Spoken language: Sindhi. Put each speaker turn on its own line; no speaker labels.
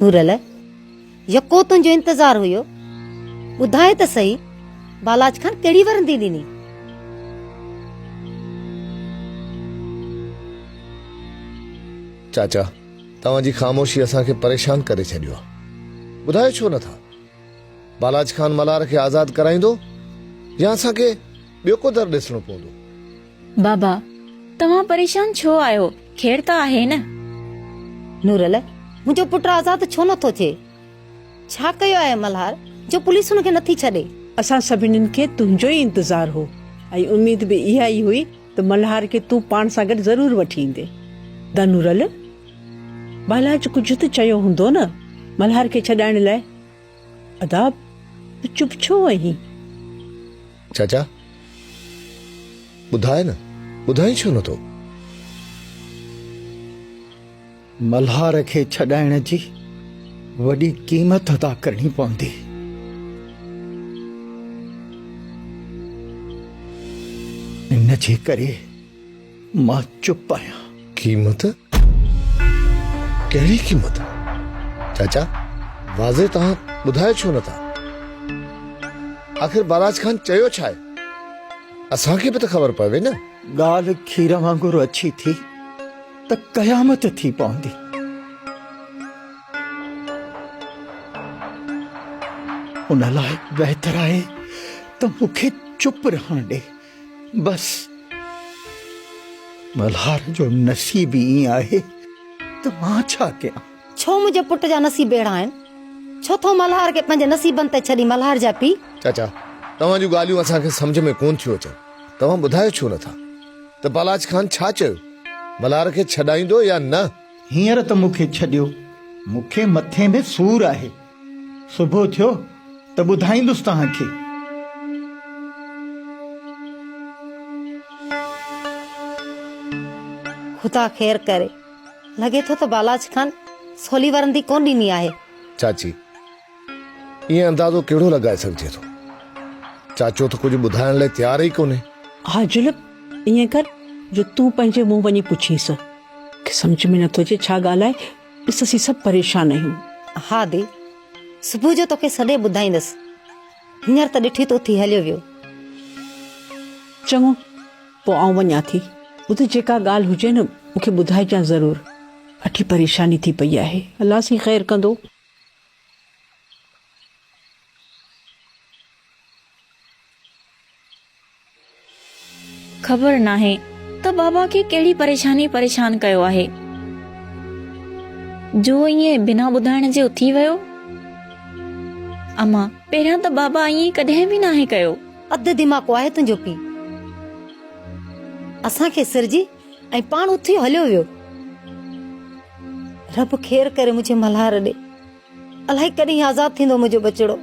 نورل، يڪو تنهنجو انتظار هيو. ٻڌاء ته سهي، بالاچ خان ڪهڙي ورندي ڏني؟
چاچا، توهان جي خاموشي اسان کي پريشان ڪري ڇڏيو آهي. ٻڌايو ڇو نٿا؟ بالاچ خان ملهار کي آزاد ڪرائيندو يا اسان کي ٻيو ڪو در ڏسڻو پوندو؟
بابا، توهان پريشان ڇو آهيو؟ خير ته آهي نه؟
نورل، منهنجو پٽ آزاد ڇو نٿو ٿئي؟ ڇا ڪيو آهي ملهار جو پوليس هن کي نٿي ڇڏي؟
اسان سڀنين کي تنهنجو ئي انتظار هو ۽ اميد به اها ئي هئي ته ملهار کي تون پاڻ سان گڏ ضرور وٺي ايندين. ادا نورل، بالاچ ڪجهه ته چيو هوندو نه ملهار کي ڇڏائڻ لاء؟ ادا، تون چپ ڇو آهين؟
چاچا، ٻڌاء نه، ٻڌائين ڇو نٿو؟
ملهار کي ڇڏائڻ جي وڏي قيمت ادا ڪرڻي پوندي. ان جي ڪري مان چپ آهيان.
قيمت؟ ڪهڙي قيمت؟ چاچا، واضح توهان ٻڌايو ڇو نٿا؟ آخر بالاچ خان چيو ڇا آهي؟ اسان کي به ته خبر پوي نه.
ڳالهه کير وانگر اڇي ٿي ته قيامت ٿي پوندي. ان لاء بهتر آهي ته مون کي چپ رهڻ ڏي. بس ملهار جو نصيب ئي ائين آهي ته مان ڇا ڪيان.
ڇو منهنجي پٽ جا نصيب اهڙا آهن؟ ڇو ٿو ملهار کي پنهنجي نصيبن تي ڇڏين ملهار جا پيء؟
چاچا، توهان جون ڳالهيون اسان کي سمجهه ۾ ڪونه ٿيون اچن. توهان ٻڌايو ڇو نٿا ته بالاچ خان ڇا چيو؟ ملهار کي ڇڏائيندو يا نه؟
هينئر ته مون کي ڇڏيو، مون کي مٿي ۾ سور آهي. صبح ٿيو ته ٻڌائيندس توهان کي.
خدا خير ڪري. لڳي ٿو ته بالاچ خان سولي ورندي ڪونه ڏني آهي.
چاچي، ائين اندازو ڪهڙو لڳائي سگهجي ٿو؟ چاچو ته ڪجهه ٻڌائڻ لاء تيار ئي ڪونهي.
ها جلب، ائين ڪر جو تون پنهنجي منهن وڃي پڇينس. کي سمجهه ۾ نٿو اچي ڇا ڳالهه آهي، ڏس اسين سڀ پريشان آهيون.
ها ادي، صبح جو توکي سڏي ٻڌائيندس. هينئر ته ڏٺي ته اٿي هليو ويو.
چڱو، پوء آئون وڃان ٿي. ٻڌ جيڪا ڳالهه هجي نه مون کي ٻڌائجان ضرور. ڏاڍي پريشاني ٿي پئي آهي. الله سائين خير ڪندو.
خبر ناهي ته بابا کي ڪهڙي پريشاني پريشان ڪيو آهي جو ائين بنا ٻڌائڻ جي اٿي ويو. امان پهريان ته بابا ائين ڪڏهن به ناهي ڪيو.
اڌ دماغو آهي تنهنجو پيء. اسان کي سرجي ۽ پاڻ اٿي هليو ويو. رب خير ڪري منهنجي ملهار ڏي. الائي ڪڏهن آزاد ٿيندو منهنجو ٻچڙو.